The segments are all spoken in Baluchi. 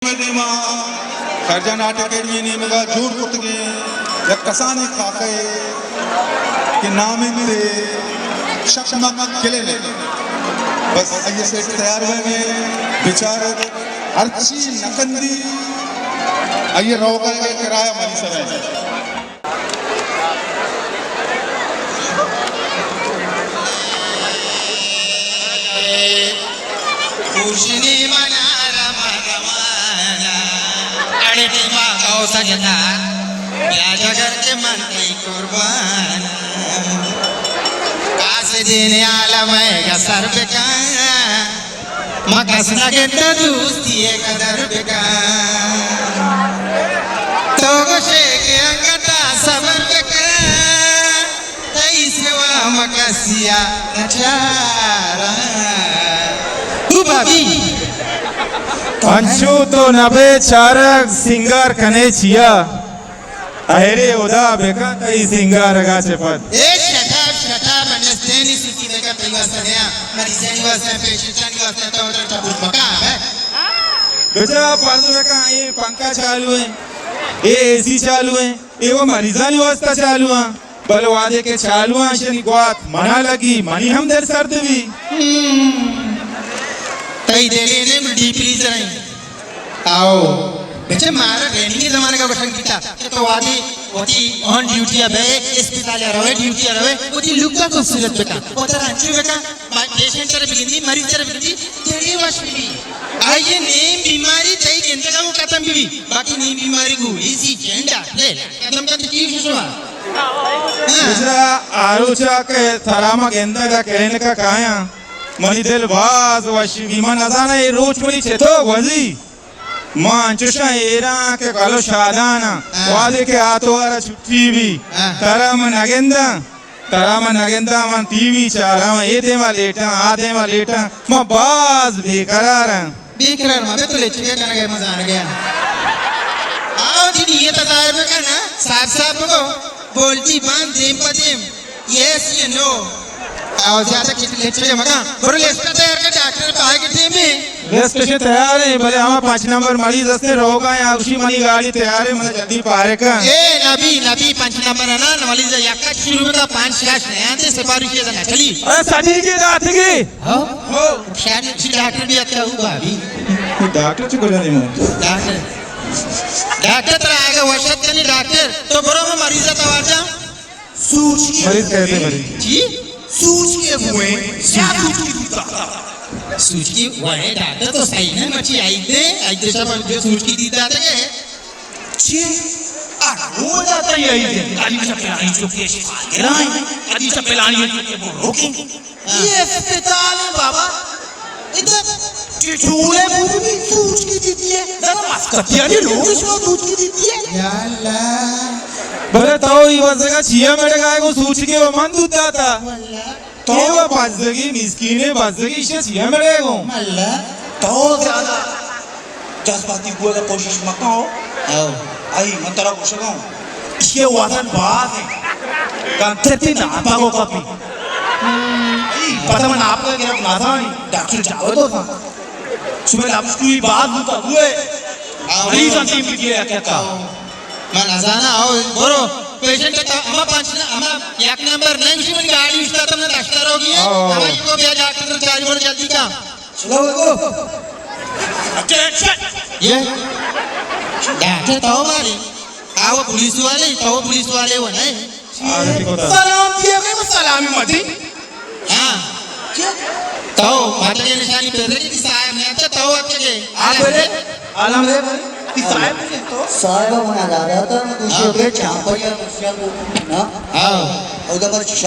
ءِ دیما خیر جان آرٹ اکیڈمی ءِ نیمگ ءَ جوڑ کتگیں یک کسانیں خاکہ ءِ کہ نام انت چکمک کلینک۔ بس آئی ءِ سیٹ تیار بئیگ ءَ، بچار ہرچی نہ کندی، آئی ءِ روگ ءِ کرایہ منی سر ءَ۔ پوشنی منار مروانا، اڑے ٹیما کو سجدار، بیا جگر کے من تئی قربان۔ قاصدین عالم ءَ گسر بکن، مکس نگندہ دوستی ءِ قدر بکن۔ تو گوشے کہ انگتا صبر بکن، تئی سوا مکسیا نچارا۔ تو بابی۔ انچو تو نبے چارگ سنگار کنے چیا؟ اہرے ہدا بکن تئی سنگارگا چہ پد۔ اے shut up, shut up, understand, سوچی بکن، تئی واسطہ نیا، مریضانی واسطہ، پیشنٹانی واسطہ، تو ادھر ٹپوس مکا، بے۔ بچا پرز بکن، اے پنکھا چالو ہیں، اے اے سی چالو ہیں، اے وہ مریضانی واسطہ چالو ہیں۔ بلے وہدے کہ چالو آں، اشانی گوات منا لگی، منی ہم دل سرد بی۔ تئی دلے نیم ڈیپ فریزر ایں۔ آؤ۔ بچے مارا ٹریننگ زمانہ کا گوشنگ بیتا کہ تو وہدے وتی آن ڈیوٹی ءَ بئے، اسپتال ءَ روئے، ڈیوٹی ءَ روئے، وتی لک ءَ خوبصورت بکن۔ وترا انچو بکن، پیشنٹ ءَ بگندی، مریض ءَ بگندی، دلے وش بی۔ آئی ءِ نیم بیماری تئی گندگ ءَ وہ ختم بی، باقی نیم بیماری گو ایزی جینڈا۔ ختم کن تکلیف شما۔ ہاں۔ بچا آروچا کہ ترا ما گندگ ءَ کلینک ءَ کایاں، منی دل باز وشی بی۔ من نزاناں اے روچ منی چتو گوزی۔ ما انچوشاں ایراں کہ گلو شاداناں۔ ہاں۔ وہدے کہ آتوار ءَ چھٹی بی، ہاں۔ ترا من نگنداں، ترا من نگنداں، من ٹی وی چاراں، اے دیما لیٹاں، آ دیما لیٹاں، ما باز بے قراراں۔ بے قرار مہ بے، تو لچگے کنگے، مزانگے۔ آؤ، تئی نیت ظاہر بکن نا، صاف صاف بگو، بولتی بند دیم پہ دیم، یس یا نو۔ آؤ، زیادہ کچھ لچگے مکن۔ برو لسٹ تیار کر، ڈاکٹر پائے کے ٹیم میں۔ لسٹ سے تیار ہے، بلے ہما پانچ نمبر مریض ہستے روگا یا اسی منی گاڑی تیار ہے، مجھے جلدی پارے کن۔ اے نبی، نبی پانچ نمبر ہے نا، مریض یکا شروع کا پانچ شش نیا تے سپارش ہے نا، چلی۔ اے سٹی کے داتگی۔ ہاں؟ ہو۔ شاید اسی ڈاکٹر بھی آتا ہوگا ابھی۔ ڈاکٹر چی کجا نہیں مو؟ ڈاکٹر۔ ڈاکٹر ترا آگے وشت کنی ڈاکٹر۔ تو برو میں مریض توار جا۔ سوچ کی مریض کہتے مریض۔ جی؟ سوچ کے ہوئے۔ کیا سوچ کی ہوتا؟ سوچ کی ہوئے ڈاکٹر تو صحیح ہے، مچی آئی دے، آئی دے سب جو سوچ کی دیتا تھا کہ چی؟ آ، روز آتا ہی آئی دے۔ کدی چا پلانی چوکے شفا گرائیں، کدی چا پلانی چوکے بروکیں۔ اے اسپتال ہے بابا، ادھر ٹٹولے پوری بھی سوچ کی دیتی ہے، ذرا مسکتیانی لوگ اس کو سوچ کی دیتی ہے۔ یا اللہ۔ بلے تو ای بزگا چیا مڑے گائے کو سوچ کے وہ من دودھ داتا۔ واللہ۔ تو اے وہ بزگی مسکینے بزگی، اشیا چیا مڑے گو؟ واللہ۔ تو زیادہ جذباتی بوئے کا کوشش مکن ہو۔ او۔ آئی، من ترا گوشگا ہوں۔ اشی وزن باز ہے۔ کنتر تی ناپا کو کپی۔ آئی، پتہ من آپ کا گرفت نازانی۔ ڈاکٹر جاوید ہو سان۔ شمئے لبش کوئی باز بوتا ہوئے۔ او۔ مریض انتیم بگیے یک یکا۔ او۔ من نزاناں، او، برو، پیشنٹ تا، ہما پنچ ن-، ہما یک نمبر نہیں، اسی منی گاڑی اشتاتم نہ دشتر ہوگی ہے۔ او۔ ہما کو بیا ڈاکٹر چاری، برو جلدی کا۔ سلام علیکم۔ اٹینشن۔ یہ ڈاکٹر تو ماری۔ آ، وہ پولیس والے، تو پولیس والے وہ نہیں۔ سلام دیے گئے، وہ سلامی متی۔ ہاں۔ تو ماتا کے نشانی پہ رہے کہ صاحب نے اچھا تو اچھا کے۔ آپ بولے؟ عالم ہے بھائی۔ کہ صاحب نے تو۔ صاحب ہونا دادا تو، دوسرے کے چانپڑی اور دوسرے کو نا۔ ہاں۔ اور ادھر پر شش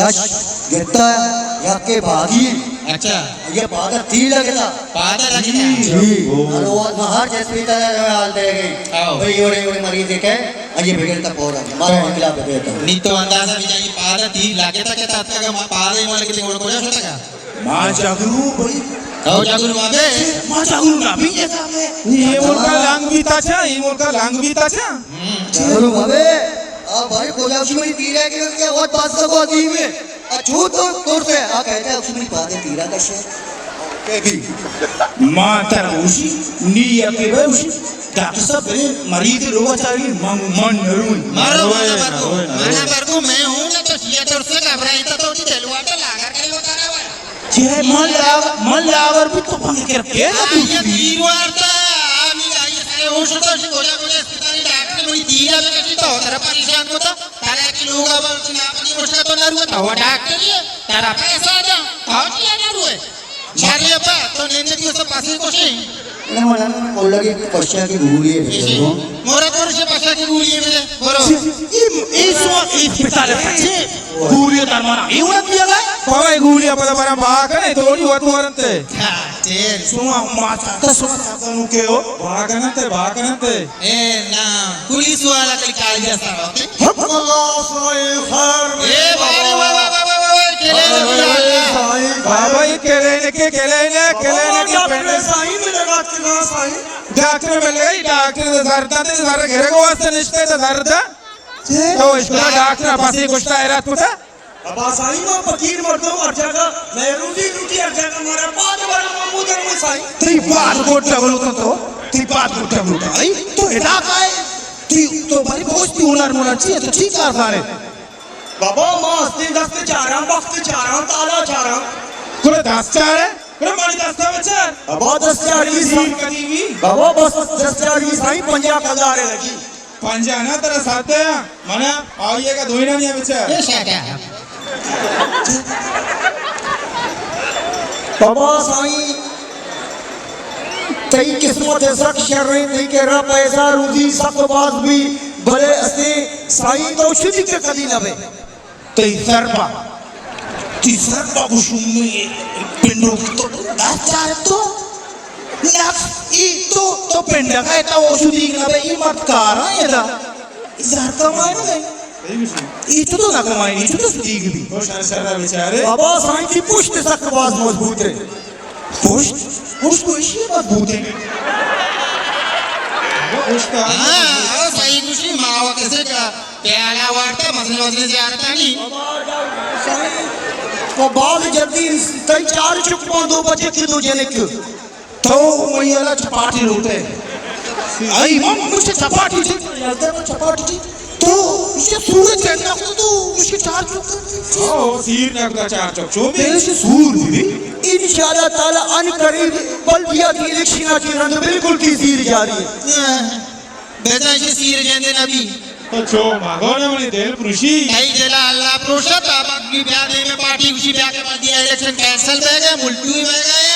گرتا ہے، یا کے باغی۔ اچھا۔ یہ پادا تیر لگتا۔ پادا لگتا۔ جی۔ اور وہ ہر جس بھی طرح حال دے گئے۔ آؤ۔ بھائی، یہ بڑے، بڑے مریض ہے کہ یہ بغیر تک ہو رہا ہے۔ ہمارا انقلاب ہے تو۔ نہیں تو اندازہ بھی چاہیے، پادا تیر لگتا کہ تاتکا کا پادا ہی ملک تے اور کجا شتا کا؟ ما جاگرو بھائی۔ او جاگرو بابے۔ ما جاگرو نہ بھی یہ صاحب ہے۔ یہ ملک لانگ بھی تاچا، یہ ملک لانگ بھی تاچا۔ جاگرو بابے۔ آ بھائی، کجا شماری تیرا کہ کیا وقت پاس کو عظیم ہے۔ اچھو تو کورس ہے، آ کہتے ہیں شماری پادے تیرا کشے۔ کہ بی۔ ما ترا گوشی، نی یکے بہ گوشی، ڈاکٹر صاحب، بلے مریض لوگ چاری، من، من نرون۔ مارو، مانا برگو، مانا برگو، میں ہوں نا، تو شیا ترس گھبرائی تا، تو دی دل واٹا لاگر کرے ہوتا رہا ہے۔ چی ہے، من لاگر، من لاگر بھی تو پنگ کر کے نا تو۔ آئی تیر وارتا، آمی آئی سرے ہوش تو شی گوجا گوجا اسپتالی ڈاکٹر منی تیرا بکشی تو ترا پریشان کو تا، ترا کی لوگ اب ناپنی مشکل تو نہ روتا، وہ ڈاکٹر ہی ہے، ترا پیسہ دا، تو کیا نہ روئے؟ شری ابا، تو نندگی اسے پاسے کشے۔ نہ، من، من، من، لگے پشا کی گولی ہے، جی، جی۔ بچوں۔ مورا تو اسے پشا کی گولی ہے، مجھے، برو۔ اے، اے سو، اے اسپتال ہے، جی۔ گولی درمانا، اے وڑا دیا گئے؟ بابا، اے گولی اب برا با کنے، توڑی وت ورنتے۔ ہاں، ٹھیک۔ سو، ما چاہتا سو، چاہتا نو کے ہو۔ با کنتے، با کنتے۔ اے نا، پولیس والا کلی کالجا سارا ہوتے۔ حق اللہ سائیں خیر۔ اے بابا، واہ، واہ، واہ، واہ، واہ، واہ، کلینک، اے سائیں خیر۔ بابا، یہ کلینک ہے، کلینک، بابا، کلینک ہے، ڈاکٹر کلینک۔ سائیں ملے گا، کنا سائیں؟ ڈاکٹر ملے گا، ڈاکٹر زردہ تے زر گھر کو واسطے نشتے تے زردہ۔ جی۔ تو اس کو ڈاکٹر پاسی گشتا ایرات کتا۔ ابا سائیں، ما فقیر مردم، ہر جگہ میں روزی روٹی، ہر جگہ مارا پاد بڑا محمود ہے سائیں۔ تئی پاد گوٹا بولو تو، تو تئی پاد گوٹا بولو تو۔ اے تو ادا کا ہے؟ تئی تو بڑی بہت تئی ہنر منر چی ہے؟ تو چی کار کارے؟ بابا، ما ہستے دست چاراں، بخت چاراں، تالا چاراں۔ کلے دست چارے؟ کلے مانی دست بچار۔ بابا، دست چاری سائیں۔ کدی بھی؟ بابا، بس دست چاری سائیں، پنجا کلدارے لگی۔ پنجاہ نہ، ترا ساتے آ، منا آئیے کا دوئینانی بچار۔ اے شاٹا۔ بابا سائیں، تئی قسمت سک شر ہے، تئی کرا پیسہ روزی سک باز بھی، بلے اسے سائیں تو شدی کے کدی نہ بے۔ تئی سر پا، تئی سر پا گشومی پنڈو تو دست چار تو۔ نفس ای تو، تو پنڈگا ہے، تو اوشو دیگ نہ بے، ای مرد کارا ہے دا۔ ای زر کمائے نہ بے۔ ای تو تو نہ کمائے، ای تو تو دیگ بھی۔ او شر شر بیچارے۔ بابا سائیں، تئی پشت سک باز مضبوط ہے۔ پشت؟ پشت تو اشی مضبوط ہے۔ پشت ہاں، ہاں، صحیح گوشی، ماوا کسے کا پیالہ وارتا، مزن وزن زیارتانی۔ و باز جلدی تئی چار چک پاں دو بچے کی دو جنک۔ تو وہی والا چپاٹی لوٹے۔ آئی من مجھے چپاٹی چی، چپاٹی چی۔ تو اسے سورج چڑھنا کو تو اسے چار چک۔ او، سیر نہ کتا چار چک، چو بے۔ پہلے سے سور بھی۔ انشاءاللہ تعالی ان قریب بلدیاتی الیکشن آتی رند بالکل تئی سیر جاری ہے۔ بزاں ایشی سیر جندے نبی۔ تو چو مگو نہ منی دل پروشی۔ تئی دل ءَ اللہ پروشت، آ بک بی بیا دیم ءَ پارٹی گوشی بیا کہ بلدیہ الیکشن کینسل بہ گئے، ملتوی بہ گئے۔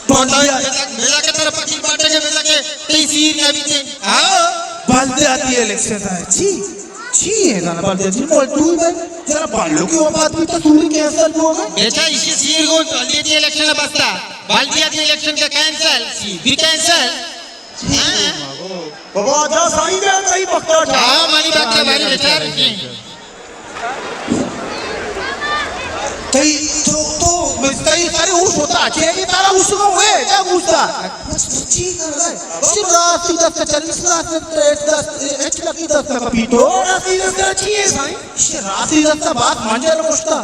بلدیہ بزاں کہ ترا پکی پارٹی کے بزاں کہ تئی سیر نبی تے۔ ہاں۔ بلدیاتی الیکشن ہے۔ چی؟ چی ہے نا بلدیاتی؟ ملتوی بہ جرا بلو کی بات بھی تو سوری کینسل ہو گئے۔ بیٹا ایشی سیر گو بلدیاتی الیکشن بستا۔ بلدیاتی الیکشن کا کینسل، سیر بھی کینسل۔ بابا جا سائیں بیا تئی بخت ءَ ٹھا۔ ہاں، منی بخت ءَ باری بچار۔ تئی تو، تو، تئی سر ہوش ہوتا، چے کہ ترا ہوش کو ہوئے، کیا گوشتا؟ بس چی کر رہا ہے؟ چی راستی دست چل، اس راستی دست، اچ لکی دست کا پیٹو۔ راستی دست چی ہے سائیں؟ چی راستی دست بات منجل گوشتا۔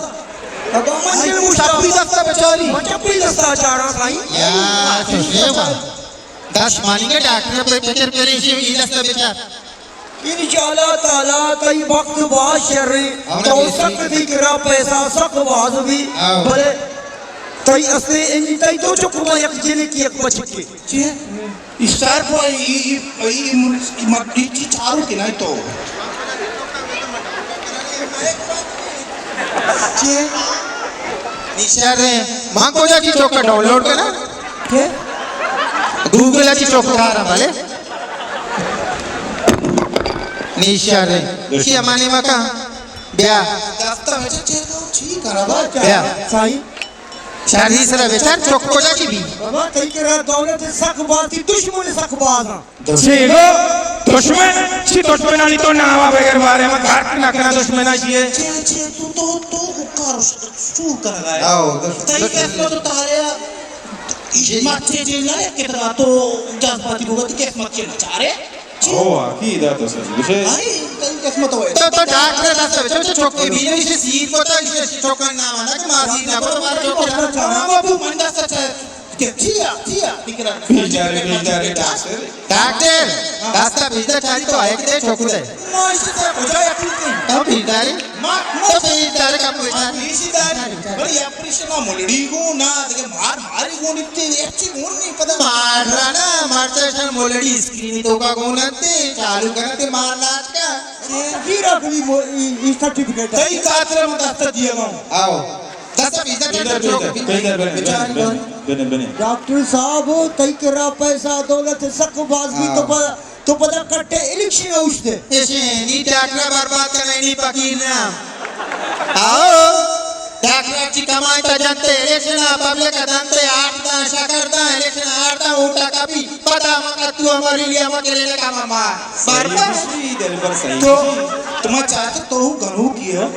بابا منجل گوشتا۔ چپی دست بچاری۔ من چپی دست چارا سائیں۔ یا، تو شیوا۔ دست مانی کے ڈاکٹر پہ فکر کرے، اسی ای دست بچار۔ انشاءاللہ تعالی تئی وقت باز شر ہے۔ تو سک تئی کرا پیسہ سک باز بھی۔ ہاں۔ بلے تئی اسے ان تئی دو چک ما یک جنک یک بچکے۔ چی؟ اسٹار بوائے، ای، ای، ای، ای، ای چارو کے نہیں تو۔ چی؟ نشار ہے۔ ماں کو جا چی چوکا ڈاؤنلوڈ کرنا؟ کیا؟ گوگل ءَ چی چوک کارا بلے۔ نی شر۔ چی امانی مکا؟ بیا۔ دفتر چی چی کرا با؟ بیا۔ سائیں۔ شری سر بچار چوک کجا چی بی؟ بابا تئی کرا دولت سک باتی، دشمن سک بازاں۔ چی گو؟ دشمن؟ چی دشمنانی تو ناما بغیر بارے ما گھر نہ کنا دشمنا چی ہے؟ چی، چی، تو، تو، تو کار شور کرا ہے۔ آؤ، دشمن۔ تئی قسمت تو تارے۔ مچے جیل نہ کتنا تو جذباتی بوگا تئی قسمت چے نچارے؟ او، عقیدہ تو سچ گوشے۔ آئی، تئی قسمت ہوئے۔ تو، تو ڈاکٹر دست بچو، چوکے بھی نہیں، اسے سیر کو تو، اسے چوکا نام آنا کہ ماں سیر نہ کو، تمہارا چوکا نام آنا۔ بابو، من دست اچھا ہے۔ چیا، چیا، فکر بیچارے، بیچارے ڈاکٹر۔ ڈاکٹر، دستا بیچارے چاری تو آئے کتے چوکو دے۔ ما اس سے کجا یقین کنیں؟ تو بیچارے؟ ما، ما تو بیچارے کم بیچارے۔ پیشی داری، بڑی آپریشن ملڑی گو نا، دیکھے مار ماری گو نکتے، اچھی گون نہیں پتا۔ مار رہا نا، مار تو شر ملڑی اسکرین تو کا گون انتے، چالو کرتے مار ناچ کا۔ اے، ہیرا کلی مو-، ای، ای سرٹیفکیٹ۔ تئی خاطر من دست دیا گا۔ آؤ۔ دست بیچارے چوکو۔ بنے، بنے۔ ڈاکٹر صاحب، تئی کرا پیسہ دولت سک باز بی، ہاں۔ تو پا تو پدا کٹے الیکشن اوشتے۔ ایشی نی ڈاکٹر برباد کنئے، نی فقیر نام۔ آؤ، ڈاکٹر چی کمائے تا جنتے، الیکشن پبلک دنتے، آٹھ دا، شکر دا، الیکشن آٹھ دا، ووٹا کبھی، پتا مکا تو ہماری لیا مکے لینے کا ماما۔ برباد۔ صحیح، دل پر صحیح۔ تو، تما چاچا تو گنو کیا۔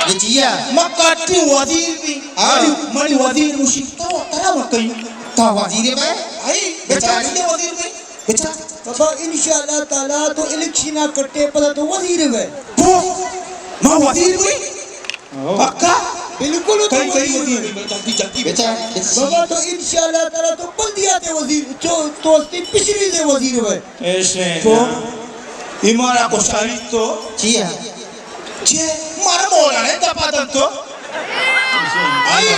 یہ جیا۔ ما کٹی وزیر بی۔ ہاں۔ منی وزیر مشی تو ترا مکئی۔ تو وزیر بے؟ آئی، بیچارے وزیر بی۔ بچا۔ بابا، انشاءاللہ تعالیٰ تو الیکشن ءَ کٹے پدا تو وزیر بے۔ تو، ما وزیر بی؟ ہو۔ پکا؟ بالکل تو کئی، کئی وزیر وزیر بے۔ بی، جلدی، جلدی بچا۔ بچا۔ بابا، تو انشاءاللہ تعالیٰ تو بلدیات وزیر، تو، تو استی فشریز وزیر بے۔ ایشے تو، نا۔ ایمارا کو شاہی تو۔ چیا؟ چے مارا مولانا دپا دنتو۔ آئی،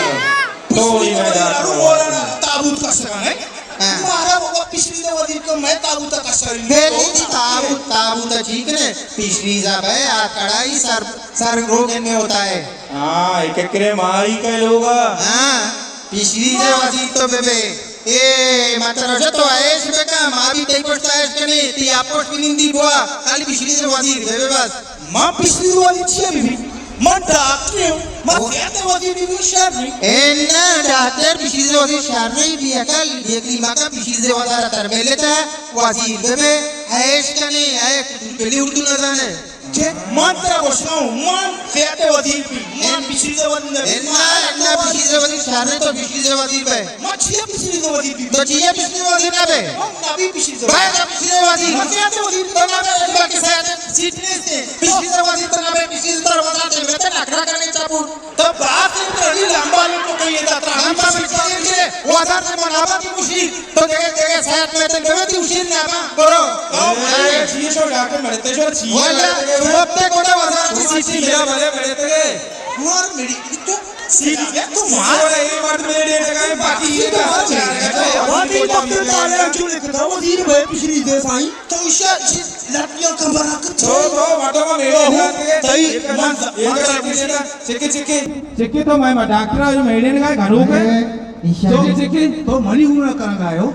تو ہی میں دار مولانا تابوت کا سکان ہے۔ ہاں۔ مارا بابا پشریز وزیر کو میں تابوت کا سکان ہے۔ بے نہیں جی، تابوت، تابوت ٹھیک نے۔ پشریز بے آ کڑائی سر، سر روگن میں ہوتا ہے۔ ہاں، ایک کرے مائی کا لوگا۔ ہاں۔ پشریز وزیر تو بے بے۔ اے، ما ترا گوشت تو عیش بکن، ما بھی تئی پشت عیش کنیں، تئی آپ پشت بھی نندی بوا، خالی پشریز وزیر بے بے بس۔ ما پشریز وزیر چیا بی بی؟ ما ڈاکٹر ہوں، ما صحت وزیر بی بی شر نہیں۔ اے نا، ڈاکٹر پشریز وزیر شر نہیں، بی عقل، بی عقلی مکن، پشریز وزارت تر ملتا، وزیر بے بے، عیش کنیں، عیش، تو پہلی اردو نہ زانے۔ چے من ترا گوشگا ہوں، من صحت وزیر بی، من پشریز وزیر نہ بی۔ انا، انا پشریز وزیر شر نے تو پشریز وزیر بے۔ من چیا پشریز وزیر بی؟ تو چیا پشریز وزیر نہ بے؟ من نبی پشریز وزیر۔ بے تو پشریز وزیر۔ من صحت وزیر بی۔ تو نہ بے، بلکہ صحت سیٹ نیست ہے۔ پشریز وزیر تو نہ بے، پشریز تو وزارت میں تو نخرہ کرنے چاپور۔ تو بات ہے تو علی لمبا لے تو کہیں دا ترا۔ لمبا میں چاہیے کہ وزارت من آبادی مشیر۔ تو دیگه، دیگه صحت میں تن بمتی اشیر نابا، برو۔ او، اے، چی شو ڈاکٹر مڑتے شو، چی واللہ، مڑتے گے؟ وقت کوٹا وزارت کی سیٹی۔ چی بلے مڑتے گے؟ مار میری، تو سیٹی، تو مار۔ اے مرد میرے ڈیٹ کا ہے، باقی یہ تو مار میرے۔ باقی ڈاکٹر تالے جو لکھتا، وزیر بے پشریز سائیں۔ تو ایشا، ایشی لڑکیاں کا برا کر۔ تو، تو، ماتو ما میرے تو، ڈیٹ کا ہے۔ تئی، من، یہ من تو سب کچھ چکی، چکی۔ چکی تو میں، میں ڈاکٹر ہوں، میرے نے کہا، گھروں پہ۔ اے، ایشا۔ چکی، چکی۔ تو منی گنا کرنا ہے ہو۔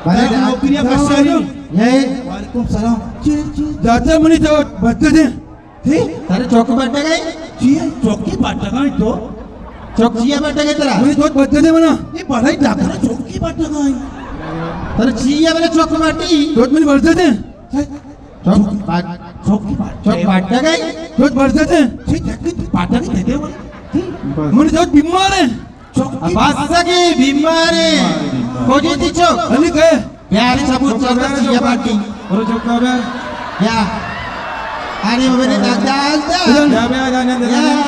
بلے ترا نوکری ءَ کشّ ءَ نی۔ اے۔ وعلیکم سلام۔ چی، چی؟ داتا منی تو بٹّ دے۔ چی؟ ترا چوک بٹّ گئے؟ چی؟ چوکی بٹّ گئے تو؟ چوک چیا بٹّ گئے ترا؟ منی تو بٹّ دے منا۔ اے بڑا ہی ڈاکٹر چوکی بٹّ گئے۔ ترا چیا بلے چوک بٹّی؟ تو منی بٹّ دے۔ چوک بٹ-، چوک بٹّ گئے؟ تو بٹّ دے۔ چی؟ چوکی بٹّ گئے دے دے منا۔ منی تو بیمار ہے۔ چوکی بس کہ بیمار ہے۔ بیمار، بیمار۔ کجے تئی چوک؟ علی کئے؟ بیار ثبوت چوک چیا بٹّی۔ برو چوک بیار۔ یا۔ ارے وہ میرے دادا، دادا۔ بیا، بیا، بیا، بیا، بیا۔ یا۔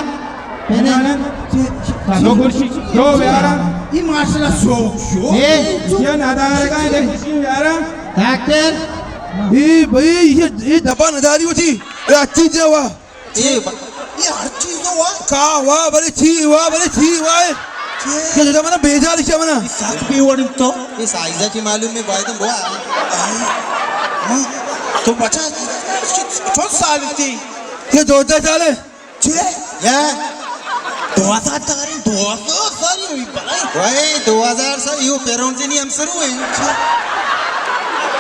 پہلے۔ دو کرسی، دو بیارا۔ یہ ماشاءاللہ شوق، شوق۔ اے۔ یہ ندارگا ہے، دیکھ کرسی بیارا۔ ڈاکٹر۔ اے بھائی، یہ، یہ دبا نداری ہوتی۔ اے اچھی جا ہوا۔ اے با-، یہ ہر چیز تو وا۔ کا وا، بلے چی وا، بلے چی وا ہے؟ چی؟ کہ جدا منا بیجار کیا منا؟ سک بے وڑ تو۔ یہ سائزہ چی معلوم میں باید ہوا۔ ہاں۔ تو بچا، چون سال تھی؟ یہ دوازدہ سال ہے۔ چی؟ یا؟ دوازدہ سال، دوازدہ سال ہوئی بلائے۔ وای، دوازدہ سال، یو پیرون سے نہیں ہم سرو ہیں۔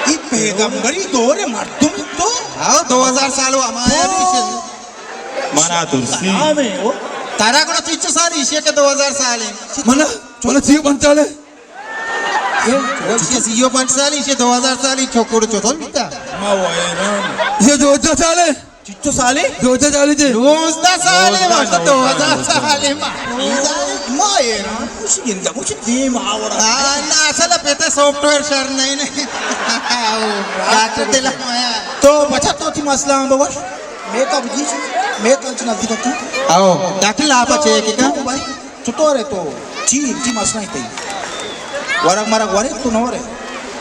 یہ پیغمبری دور ہے، مردم تو۔ ہاں، دوازدہ سال ہوا ہمارا بھی۔ منا ترسی۔ سلام ہے، او۔ ترا گڑا چچو سال ایشی کہ دوازدہ سال ہے۔ منا، منا سی و پنچ سال ہے۔ اے، ایشی سی و پنچ سال، ایشی دوازدہ سال، ای چوکوڑ چوتھا بیتا۔ ما وایران۔ یہ دوازدہ سال ہے۔ چچو سال ہے؟ دوازدہ سال ہے۔ دوازدہ سال ہے، ماشاءاللہ، دوازدہ سال ہے، ما۔ ما وایران۔ کچھ گندا، کچھ دیم آورا۔ ہاں، نا، اصل پہ تے سافٹ ویئر شر نہیں، نہیں۔ ڈاکٹر دل مایا۔ تو بچا تو تھی مسئلہ ہم بگوش۔ میک اپ جی، میک اپ نزدیک تو۔ آؤ، ڈاکٹر لاپا چیک کا۔ تو بھائی، چطور ہے تو؟ جی، جی، مسئلہ ہی تھی۔ ورگ مرگ ورگ تو نہ ورے۔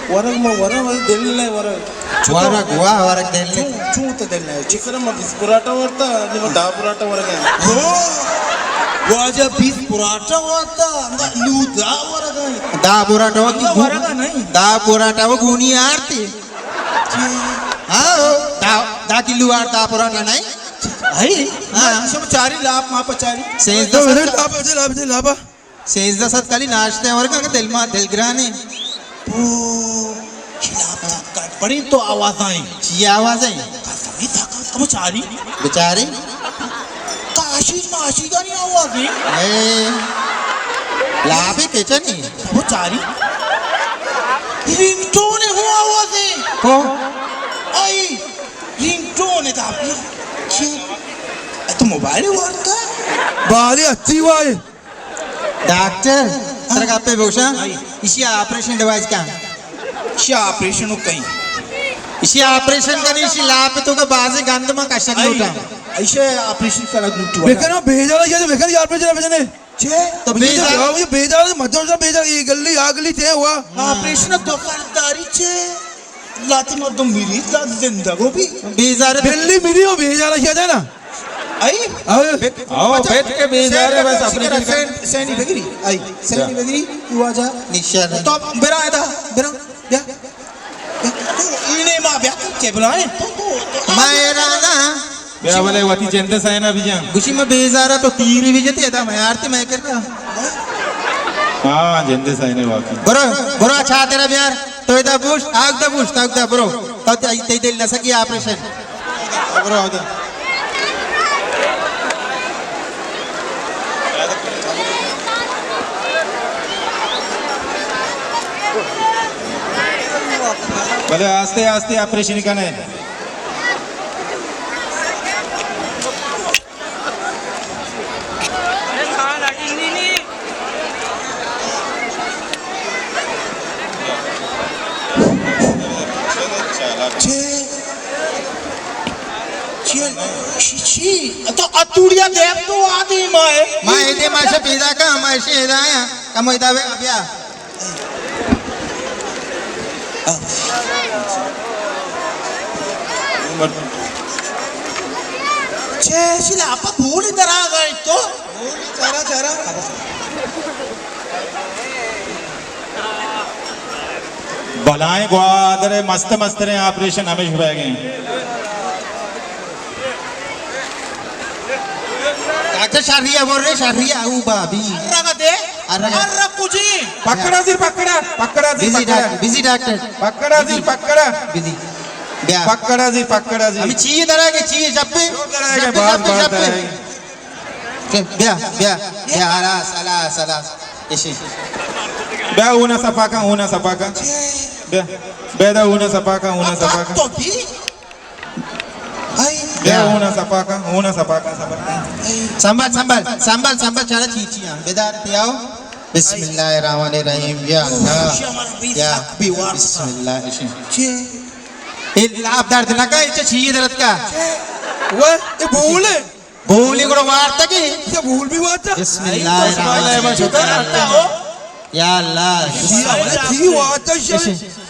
ورگ ما ورگ، ورگ دل نہ ورگ۔ ورگ، واہ، ورگ دل نہ۔ چون، چون تو دل نہ؟ چکر ما بیست پراٹا ورتا، نی ما دہ پراٹا ورگ ہے۔ ہو، واجہ بیست پراٹا ورتا، نو دہ ورگ ہے۔ دہ پراٹا ورگ، ورگ نہیں۔ دہ پراٹا وہ گونی آرتی۔ ہاں، دہ، دہ کلو آر دہ پراٹا نہیں؟ ہاں۔ شما چاری لاپ ما پچاری۔ سیزدہ سد۔ لاپ، لاپ، لاپ۔ سیزدہ سد کالی ناشتہ ورگا کہ دل ما دل گرانے۔ او، شلاب تا گڑبڑیں تو آوازائیں۔ چی آوازائیں؟ قسمی سکا کم چاری۔ بچاری۔ کاشی ماشی گانی آوازیں۔ اے، لابے کچنی۔ کم چاری۔ رنگ ٹون ہو آوازیں۔ کو؟ آئی، رنگ ٹون دا۔ چی؟ اے تو موبائل ورتا؟ بالی اچھی وائی۔ ڈاکٹر، ترا گپے بگوشاں، ایشی آپریشن ڈیوائس کن۔ ایشی آپریشن و کئی؟ ایشی آپریشن کنی، ایشی لاپ تو کا بازی گند ما کشک لوٹا۔ ایشی آپریشن کرا لوٹو۔ بکنا بیجا یا بکنا آپریشن بجنے۔ چے؟ تو بیجا۔ بیجا، مجھے بیجا، یہ گلی، آ گلی تے ہوا۔ آپریشن تو کرداری چے؟ لاتی مردم میری، لاتی زندگ ہو بھی۔ بیزار بلی میری ہو، بیزار کیا جانا؟ آئی؟ آؤ۔ بیت، آؤ، اچھا، بیت کے بیزار ہے، بس اپنے سینڈ، سینڈ، سینڈی بگری، آئی، سینڈی بگری، تو آ جا۔ نشان ہے۔ تو برا ادا، برا، بیا۔ بیا۔ تو اینے ما بیا، چے بلائیں؟ تو، تو، تو۔ میں رانا۔ بیا بلے وتی جند سائنا بجان۔ گوشی ما بیزارا تو تیری بجتے ادا میں آرتی میں کرتا۔ ہاں، جند سائنے واقعی۔ برو، برو، اچھا تیرا بیار۔ تو ادا بوش، آگ دا بوش، تاگ دا برو۔ تو تے، تے دل نہ سکی آپریشن۔ برو، آگ دا۔ بلے آستے آستے آپریشن کنے۔ چے؟ چی؟ چی؟ چی؟ تو اتوڑیا دیو تو آدھی مائے۔ ما ایدے ما شہ پیدا کا، ما شہ ہدایا۔ کمو ادا بیا۔ چے شیلا آپ بھولی درا گئے تو؟ بھولی چارا چارا۔ بلائیں گوادر مست مستریں آپریشن ہمیش بہ گئے۔ ڈاکٹر شریا بول رہے، شریا او بابی۔ ارگا دے۔ ارگا۔ ارگ کجی۔ پکڑا زیر پکڑا، پکڑا زیر بزی پکڑا۔ ڈاک-، بزی ڈاکٹر۔ پکڑا زیر پکڑا۔ بزی۔ بیا۔ پکڑا زیر پکڑا زیر۔ ہمیں چیئے درا گے، چیئے شپے۔ درا گے، شپے، باز، شپے، باز شپے۔ درا گے۔ چل، بیا، بیا، بیا، ہلاس، ہلاس، ہلاس۔ ایشی۔ بیا، اونا صفا کن، اونا صفا کن۔ بیا، بیا دا اونا صفا کن، اونا صفا کن۔ تو بھی؟ بیا، اونا صفا کن، اونا صفا کن، صفا کن۔ سنبھال، سنبھال، سنبھال، سنبھال، چارا چی چی ہاں۔ بیدار تھی آؤ۔ بسم اللہ الرحمن الرحیم۔ یا اللہ۔ یا بسم اللہ۔ اے لاپ درد نہ کا، اچھا چیئے درد کا۔ وہ، یہ بھول ہے۔ بولی گڑا وارتگی۔ یہ بھول بھی وارتا۔ بسم اللہ الرحمن الرحیم۔ یا اللہ۔ جی وارتا۔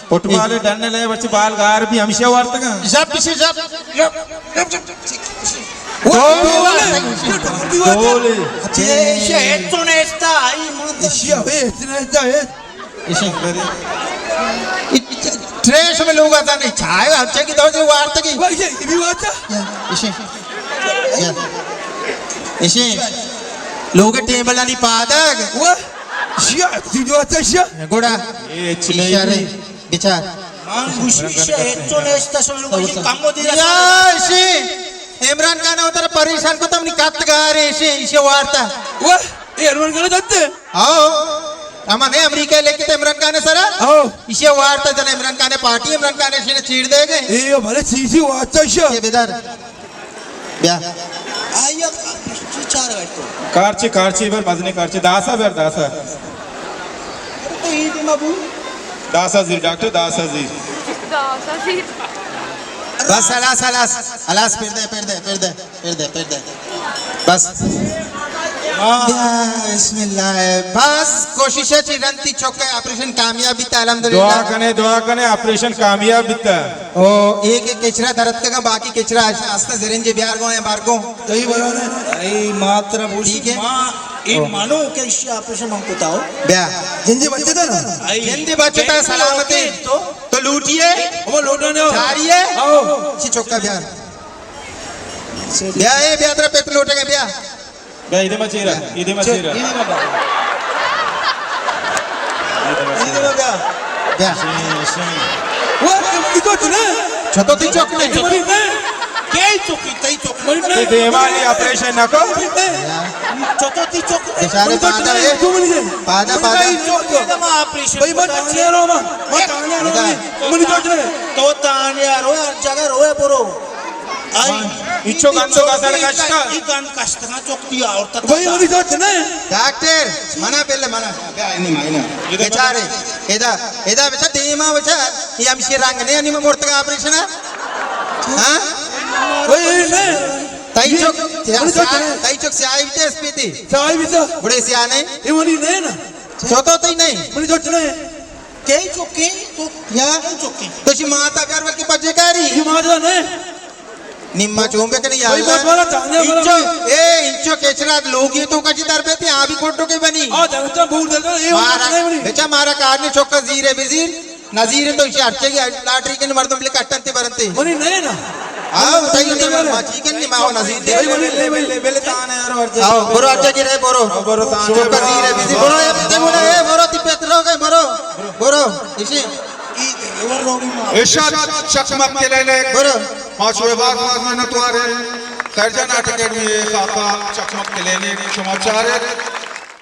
فٹبال ڈن لے بچ بال گار بھی ہمیشہ وارتگا۔ جب پیچھے جب۔ جب، جب، جب۔ وہ بھول ہے۔ بھول ہے۔ اچھا، یہ شاید تو نیستا آئی مطلب۔ یہ شاید تو نیستا ہے۔ ایشی۔ ٹریش میں لوگ آتا نہیں، چائے اچھے کی دو جو وارتا کی۔ وہ یہ بھی وارتا۔ ایشی۔ ایشی۔ لوگ ٹیبل آنی پادگ۔ وہ شیا، تی جو آتا شیا۔ گوڑا۔ اے اچھی نہیں۔ اشارے۔ بچار۔ مان گوشی شے تو نیستا سن لوگ کم دے۔ یا ایشی۔ عمران خان ءَ وتارا پریشان کت، منی کت گار ایشی، ایشی وارتا۔ وہ، اے عمران خان دتے؟ آؤ۔ ہما نے امریکہ لکھتے عمران خان سرا؟ آؤ۔ ایشی وارتا جن عمران خان پارٹی، عمران خان ایشی نے چیر دے گئے۔ اے بھلے چیزی وارتا شا۔ یہ بدار۔ بیا۔ آیا چی چار گئے تو؟ کارچے، کارچے بر مزنے کارچے، داسا بر داسا۔ ارے تو عید مبو۔ داسا زیر ڈاکٹر، داسا زیر۔ داسا زیر۔ بس، ہلاس، ہلاس، ہلاس، پھر دے، پھر دے، پھر دے، پھر دے، پھر دے۔ بس۔ بیا، بسم اللہ۔ بس، کوشش ہے چی رنتی چوکے آپریشن کامیاب بیتا، الحمدللہ۔ دعا کنے، دعا کنے، آپریشن کامیاب بیتا۔ او، ایک ایک کچرا درد کا، باقی کچرا آستا زرنجے بیار گو ہیں، بار گو۔ صحیح بنا نے۔ اے ماترا بوشی، ٹھیک ہے۔ ماں، اے او۔ مانو کہ اشی آپریشن من کتا ہو۔ بیا۔ جندی بچتا نا؟ اے۔ جندی بچتا، سلامتی۔ تو؟ تو لوٹیے؟ او لوٹنے ہو۔ چاریے؟ او۔ چی چوکا بیار۔ بیا، اے بیا، ترا پت لوٹے گا، بیا۔ بیا، ایدے ما چیرا، ایدے ما چیرا۔ ایدے ما بیا۔ ایدے ما بیا۔ بیا۔ شیں، شیں۔ وہ، یہ تو چنے؟ چھتو تی چوک نہیں۔ منی نے۔ کئی چوکی، تئی چوک منی نے۔ تی دیمانی آپریشن نہ کو۔ چھتو تی چوک۔ بیچارے پادا ہے۔ تو منی نے۔ پادا، پادا۔ تئی چوک۔ ایدے ما آپریشن بھائی، من تانے رو ما۔ من تانے رو۔ منی چوک نے۔ تو تانے رو، ہر جگہ روئے برو۔ آئی، ہاں۔ اچو گندو گزر کشتا۔ ای گند کشتگاں چک دی آورتا۔ وہی منی چک نہ۔ ڈاکٹر، منا پہلے منا۔ بیا، انی ما، انی۔ بیچارے، ادا، ادا بچا دیما بچا، یہ ہمشی رنگ نہیں، انی ما مرتگا آپریشن ہے۔ ہاں؟ وہی نہیں۔ تئی چک، منی چک نہیں۔ تئی چک سیاہی بیتے اسپیتی۔ سیاہی بیتا۔ بڑے سیاہ نہیں۔ یہ منی نہیں نا۔ چھوتو تئی نہیں۔ منی چک نہیں۔ کئی چکے تو یا؟ کئی چکے؟ تو شی ماتا بیار بلکہ بچے کاری۔ شی ماتا نے۔ نیما چون بے کنی یا بھائی، اللہ۔ بہت بڑا تانے والا انچو، بھائی۔ اے، انچو کچرا لوگی تو کچی در بیتی، آبی کوٹو کے بنی۔ آ، جنتا بھول دیتا، اے مارا، نہیں بنی۔ بچا مارا کار نے چوکا زیرے بزیر، نزیر تو شی ہرچے کی لاٹری کے مردم لے کٹن تے برنتے۔ منی نہیں نا۔ آؤ، تئی نے ما چیکن نی ما ہو نزیر دے۔ بھائی، منی نہیں بھائی۔ آؤ، برو ہرچے کی رہے، برو۔ برو تانے۔ چوکا زیرے بزیر، برو، اے، تے منا، اے، برو، تی پترو کے، برو۔ برو، ایشی۔ ارشاد چکمک کلینک۔ برو۔ ما شوئے باز باز منتوار ایں۔ خیر جان آرٹ اکیڈمی خاکہ چکمک کلینک شما چارت۔